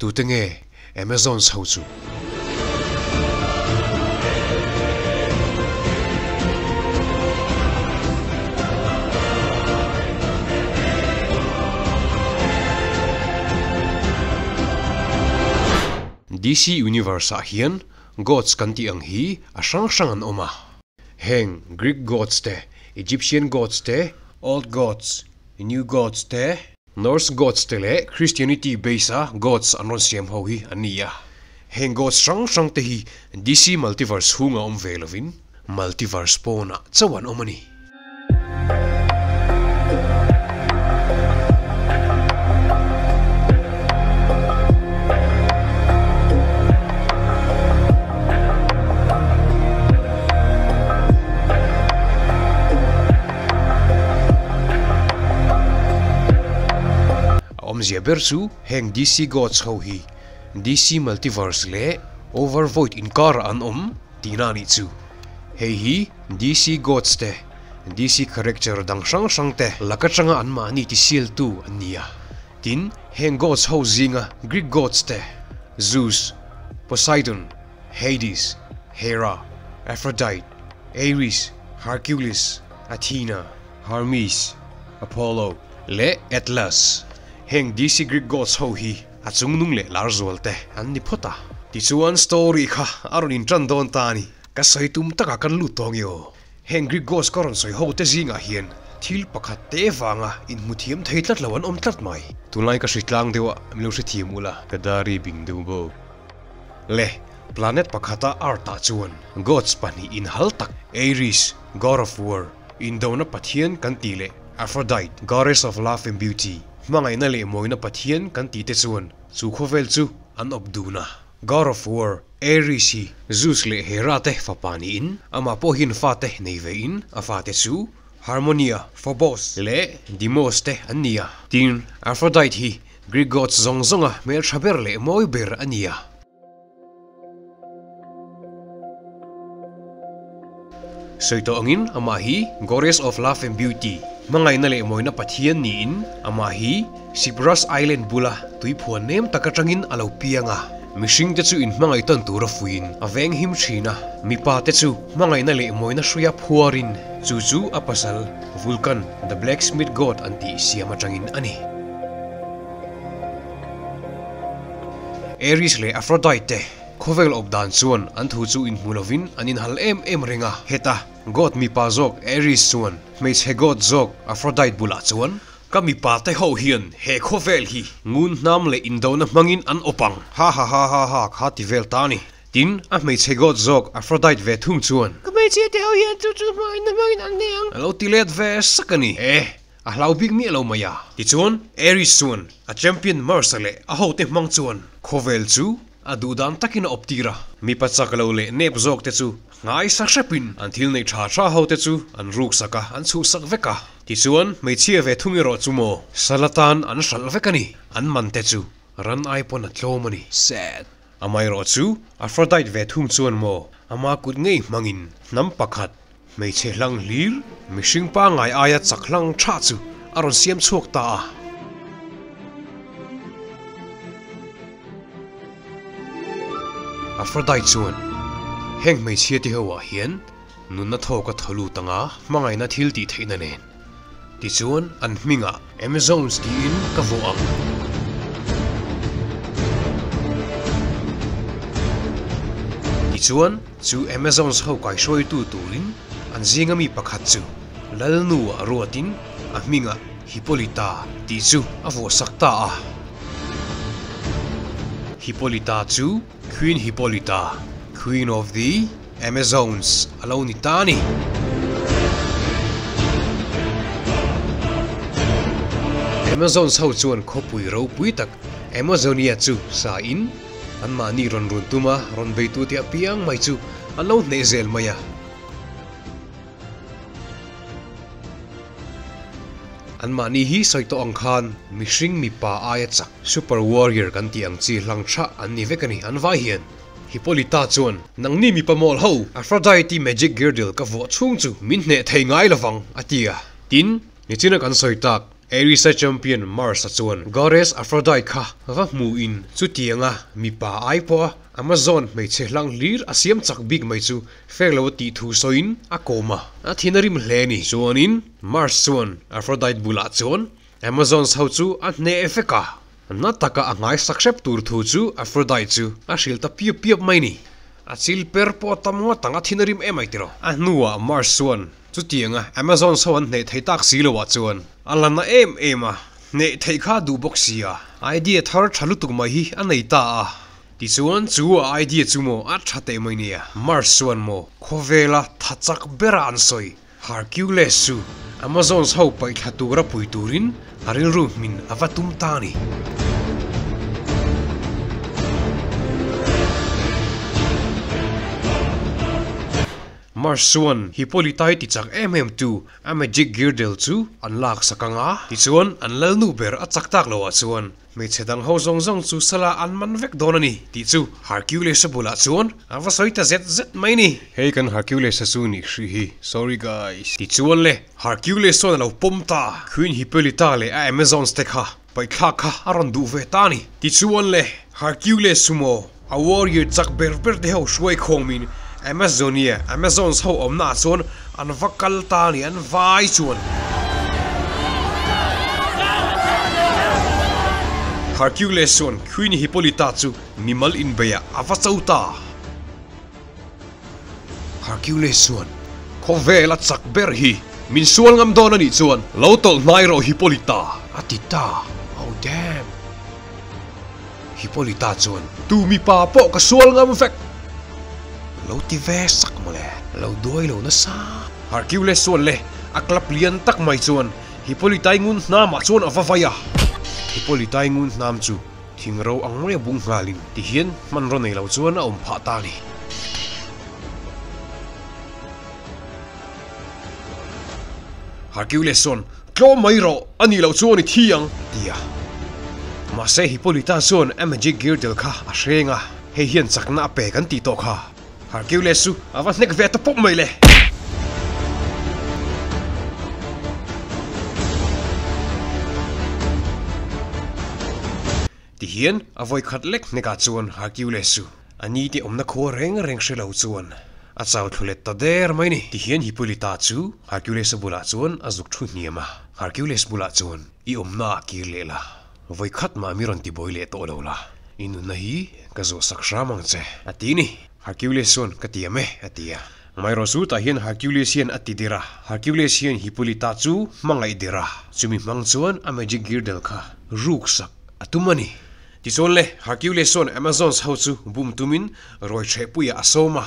Tute nge Amazons ho chu? DC Universe ah hian Gods kan tih ang hi a hrang hrang an awm a. Heng Greek Gods te, Egyptian Gods te, Old Gods, New Gods te, Norse Gods te leh Christianity base a Gods an rawn siam ho hi an ni a. Heng Gods hrang hrang te hi DC Multiverse chhunga awm ve lovin Multiverse pawnah chauh an awm a ni. A awmzia ber chu heng DC Gods ho hi DC Multiverse leh Overvoid inkarah an awm tihna a nih chu. Hei hi DC Gods te, DC character dang hrang hrang te lak atanga anmahni tisialtu an ni a. Tin, heng gods ho zinga Greek gods te, Zeus, Poseidon, Hades, Hera, Aphrodite, Ares, Hercules, Athena, Hermes, Apollo leh Atlas, heng DC Greek gods ho hi a chungnung leh lar zual te an ni phawt a. Tichuan story kha a rawn intan dawn ta a ni. Ka sawi tum takah kan lut tawh nge aw? Heng Greek gods ka rawn sawi ho te zingah hian thil pakhat te vanga inhmu thiam thei tlat lo an awm tlat mai. Tunlai ka hri tlang deuh a, min lo hre thiam ula. Ka dari bing deuh bawk. Le, planet pakhata Earth ah chuan gods pahnih inhal tak, Ares, god of war, indona pathian kan tih leh Aphrodite, goddess of love and beauty, hmangaihna leh mawina pathian kan tih te chuan chu khawvel chu an awp dun a. God of War, Ares hi Zeus leh Hera te fapa niin amah pawh hian fate nei ve in a fate chu Harmonia, Phobos leh Deimos te an ni a. Tin, Aphrodite hi Greek gods zawng zawnga hmeltha ber leh mawi ber a ni a. Sawi tawh angin amah hi Goddess of Love and Beauty, hmangaihna leh mawina pathian niin amah hi Cyprus Island bula tuiphuan nem tak atangin a lo piang a. Mihring te chu inhmangaih tawn tura fuiin a veng him thin a, mipa te chu hmangaihna leh mawina hruia phuarin chu chu a pasal Vulcan, the blacksmith god an tih siam atangin a ni. Ares leh Aphrodite te Khawvel awp dan chuan an thu chu inhmu lovin an inhal em em reng a. Heta God mipa zawk Ares chuan hmeichhe God zawk Aphrodite bulah chuan, Ka mipa te ho hian he khawvel hi ngun hnam leh indona hmangin an awp ang. Ha ha ha ha ha kha ti vel ta a ni. Tin, a hmeichhe God zawk Aphrodite ve thung chuan, Ka hmeichhia te ho hian chu chu hmangaihna hmangin an hneh ang. A lo ti let ve sak a ni. E, a hlau bik miah lo mai a. Tichuan, Ares chuan a champion Mars-a leh a hote hmang chuan khawvel chu A duh dan takin a awp tir a. Mipa chak lo leh nep zawk te chu hngai sa hrepin an thil neih tha tha ho te chu an ruk sak a, an chhuh sak vek a. Tichuan, hmeichhia ve thung erawh chu maw sal atan an hralh vek a ni. An man te chu ran ai pawn a tlawm a ni. Sad. Amaherawh chu Aphrodite ve thung chuan maw ama kut ngei hmangin hnam pakhat hmeichhe hlang hlir mihring pangngai aia chak hlang tha chu a rawn siam chhuak ta a. Aphrodite chuan, Heng hmeichhia te ho ah hian nunna thawk a thaw lut anga hmangaihna thil tih theihna nen. Tichuan an hmingah Amazons tiin ka vuah ang. Tichuan chu Amazons ho kaihruaitu turin an zinga mi pakhat chu Lalnu ah ruatin a hmingah Hippolyta tih chu a vuahsak ta a. Hippolyta chu Queen Hippolyta, Queen of the Amazons a lo ni ta a ni. Amazons ho chuan khawpui ropui tak Amazonia chu sa in anmahni rawn run tuma rawn beitute apiang mai chu an lo hneh zel mai a. Anmahni hi sawi tawh ang khan mihring mipa aia chak super warrior kan tih ang chi hlang tha an ni vek a ni an vai hian. Hippolyta chuan, Nangni mipa mawl ho, Aphrodite magic girdle ka vuah chhung chu min hneh thei ngai lovang, a ti a. Tin, nichina kan sawi tak. Ares-a champion Mars-a chuan Goddess Aphrodite kha va hmuhin chutianga mipa ai pawha Amazon hmeichhe hlang hlir a siam chak bik mai chu fair lo a tih thu sawiin a kawm a. A thin a rim hle a ni. Chuanin Mars chuan Aphrodite bulah chuan Amazons ho chu a hneh vek a, na taka a nghaisak hrep tur thu chu Aphrodite chu a hrilh ta piap piap mai ni. A chil per pawh a tam ngawt ang, a thin a rim em ai tiraw? A hnuah Mars chuan chutianga Amazons ho an hneh thei tak si loah chuan a la na em em a, hneh theih kha a duh bawk si a, idea thar tha lutuk mai hi a nei ta a. Tichuan chu a idea chu maw a tha teh mai nia, Mars chuan maw khawvela tha chak bera an sawi Hercules chu Amazons ho paih thla tura pui turin a rilru hmin a va tum ta a ni. Mars chuan Hippolyta-i ti chak em em tu a magic girdle chu an lak sak ang a, tichuan an lalnu ber a chak tak loh ah chuan Hmeichhe dang ho zawng zawng chu sala an man vek dawn a ni tih chu Hercules-a bulah chuan a va sawi ta zet zet mai ni. Hei kan Hercules-a chu nih hrih hi, sorry guys. Tichuan le, Hercules chuan a lo pawm ta. Queen Hippolyta leh a Amazons te kha paihthlak kha a rawn duh ve ta a ni. Tichuan le, Hercules chu maw a warrior chak ber ber te ho hruai khawmin Amazonia, Amazons ho awmna ah chuan an va kal ta a ni, an vai chuan. Hercules chuan Queen Hippolyta chu mimal inbeiah a va cho ta. Hercules chuan, Khawvel a chak ber hi, min sual ngam dawn a nih chuan lo tawlh hnai rawh Hippolyta, a ti ta. Oh damn! Hippolyta chuan, Tu mipa pawh ka sual ngam vek! Lo ti ve sak mawle, lo duai lo nasa. Hercules chuan le a club lian tak mai chuan Hippolyta-i ngun hnamah chuan a va vai a. Hippolyta-i ngun hnam chu thing ro ang mai a bung nghalin tihian hmanraw nei lo chuan a awm phah ta a ni. Hercules chuan, Tlawm mai rawh, a nih loh chuan i thi ang, a ti a. Mahse Hippolyta chuan a magic girdle kha a hreng a, hei hian chakna a pe kan tih tawh kha. Hercules chu a va hnek ve ta pawp mai le. Tihian a vawi khat lek hnekah chuan Hercules chu a ni te awmna khua reng reng hre lo chuan a chau thlu let ta der mai ni. Tihian Hippolyta chu Hercules-a bulah chuan a zuk thu hniam a, Hercules bulah chuan i awmna ah kir leh la, vawi khat mah mi rawn tibuai leh tawh lo la, i nunna hi ka zawh sak hram ang che, a ti ni. Hercules chuan ka tiam e, a ti a. Amaherawhchu tah hian Hercules hian a ti der a, Hercules hian Hippolyta chu hmangaih der a, chumi hmang chuan a magic girdle kha ruk sak a tum a ni. Tichuan le, Hercules chuan Amazons ho chu bum tumin rawi hrehpuiah a sawm a.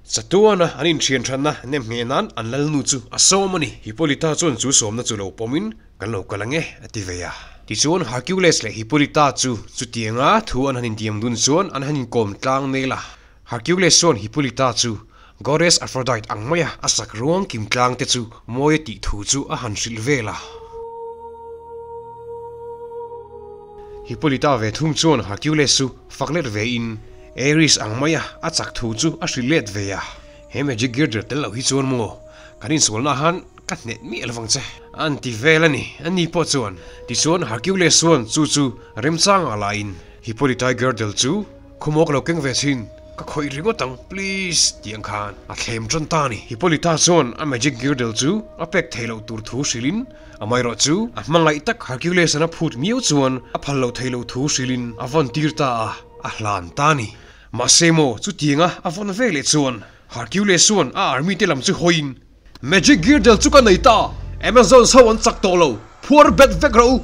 Chatuana an inthian thatna nem ngheh nan an lalnu chu a sawm a ni. Hippolyta chuan chu sawmna chu lo pawmin kan lo kal ang e, a ti ve a. Tichuan Hercules leh Hippolyta chu chutianga thu an han intiam dun chuan an han inkawm tlang nel a. Hercules chuan Hippolyta chu Goddess Aphrodite ang maia a sak ruang kim tlang te chu mawi a tih thu chu a han hrilh vel a. Hippolyta ve thung chuan Hercules chu fak let ve in Ares ang maia a chak thu chu a hrilh let ve a. He magic girder tel loh hi chuan maw kan insualna han ka hneh miah lovang che an ti vel a ni. Ani pawh chuan tichuan Hercules chuan chu chu remchangah laiin Hippolyta girdle chu Khawmawk lo keng ve chhin, ka khawih ringawt ang, please tih ang khan a thlem tan ta a ni. Hippolyta chuan a magic girdle chu a pek theih loh tur thu hrilhin amaherawh chu a hmangaih tak Hercules-an a phut miau chuan a phal loh theih loh thu hrilhin a vawn tir ta a, a hlan ta a ni. Mahse maw chutianga a vawn ve leh chuan Hercules chuan a army te lam chu hawiin Magic girdle chu ka nei ta! Amazons ho an chak tawh lo, phuar bet vek rawh u!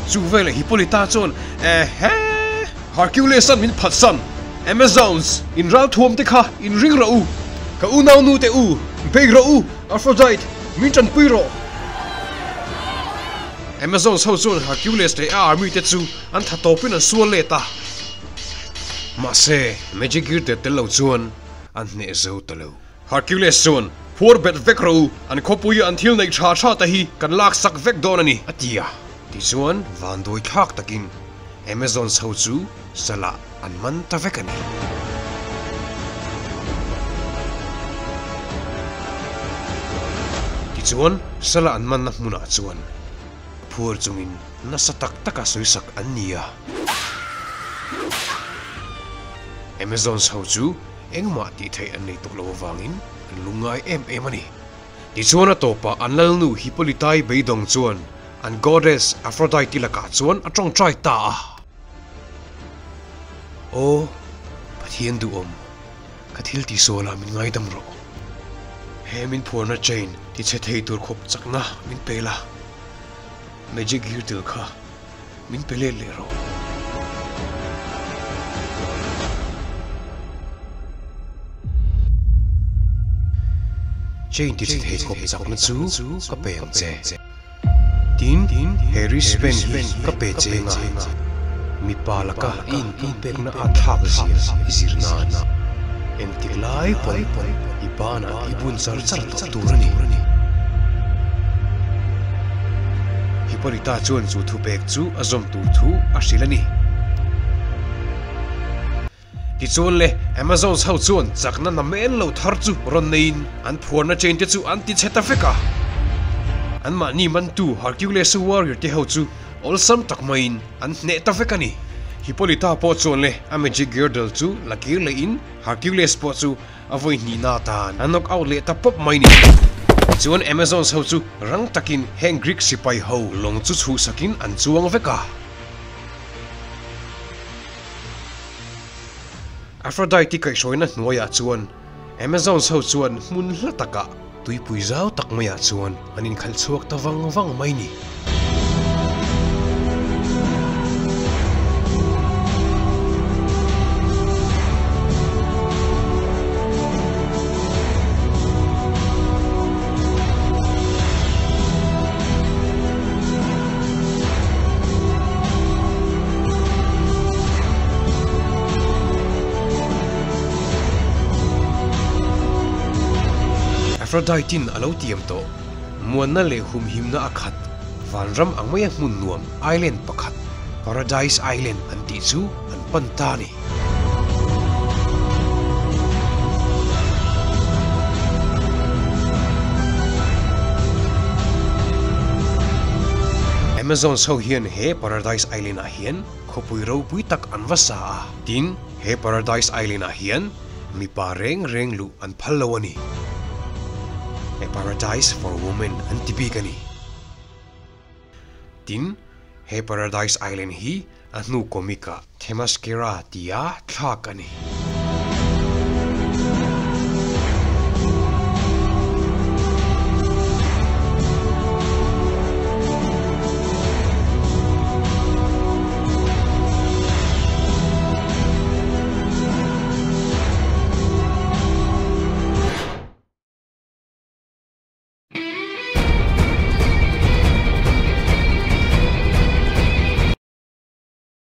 Chu veleh Hippolyta chuan, Ehe! Hercules-a'n min phatsan! Amazons, in ralthuam te kha in ring rawh u! Ka unaunu te u, bei rawh u! Aphrodite, min tanpui rawh! Amazons ho chuan Hercules leh a army te chu an tha tawpin an sual let a. Mahse, Magic Girder tel lo chuan an hneh zo ta lo. Hercules chuan, Phuar bet vek rawh u, an khawpuia an thil neih tha tha te hi kan laksak vek dawn a ni, a ti a. Tichuan, vanduai thlak takin Amazons ho chu salah an man ta vek a ni. Tichuan, sala an manna hmunah chuan phuar chungin nasa tak taka sawisak an ni a. Amazons ho chu engmah tih theih an nei tawh lo avangin an lungngai em em a ni. Tichuan a tawpah an lalnu Hippolyta-i beidawng chuan an goddess Aphrodite-i lakah chuan a tawngtai ta a. Aw, Pathian duhawm, ka thil tihsualah min ngaidam rawh. He min phuarna chain tichhe thei tur khawp chakna min pe la, magic girdle kha min pe let leh rawh. Chain tichhe thei khawp chakna chu ka pe ang che. Tin, he wristband hi ka pe cheng a, mipa laka i inpumpekna a thlak zia i zir nan engtik lai pawn i banah i bun char char tawh tur a ni. Hippolyta chuan chu thupek chu a zawm tur thu a hrilh a ni. Tichuan le, Amazons ho chuan chakna namen lo thar chu rawn neiin an phuarna chain te chu an ti chhe ta vek a. Anmahni mantu Hercules warrior te ho chu awlsam tak maiin an hneh ta vek a ni. Hippolyta pawh chuan le a magic girdle chu la kir lehin Hercules pawh chu a vawi hnihna atan a knock out leh ta pawp mai ni. Tichuan Amazons ho chu rang takin heng Greek sipai ho lawng chu chhuhsakin an chuang vek a. Aphrodite kaihhruaina hnuaiah chuan Amazons ho chuan hmun hla takah tuipui zau tak maiah chuan an inkhalh chhuak ta vang vang mai ni. Aphrodite-in a lo tiam tawh. Muanna leh humhimna a khat, vanram ang maia hmun nuam island pakhat, Paradise Island an tih chu an pan ta a ni. Amazons ho hian he Paradise Island ah hian khawpui ropui tak an va sa a. Tin, he Paradise Island ah hian mipa reng reng luh an phal lo a ni. A paradise for women an ti bik a ni. Tin, he Paradise Island hi a hnu comic ah Themyscira tia thlak a ni.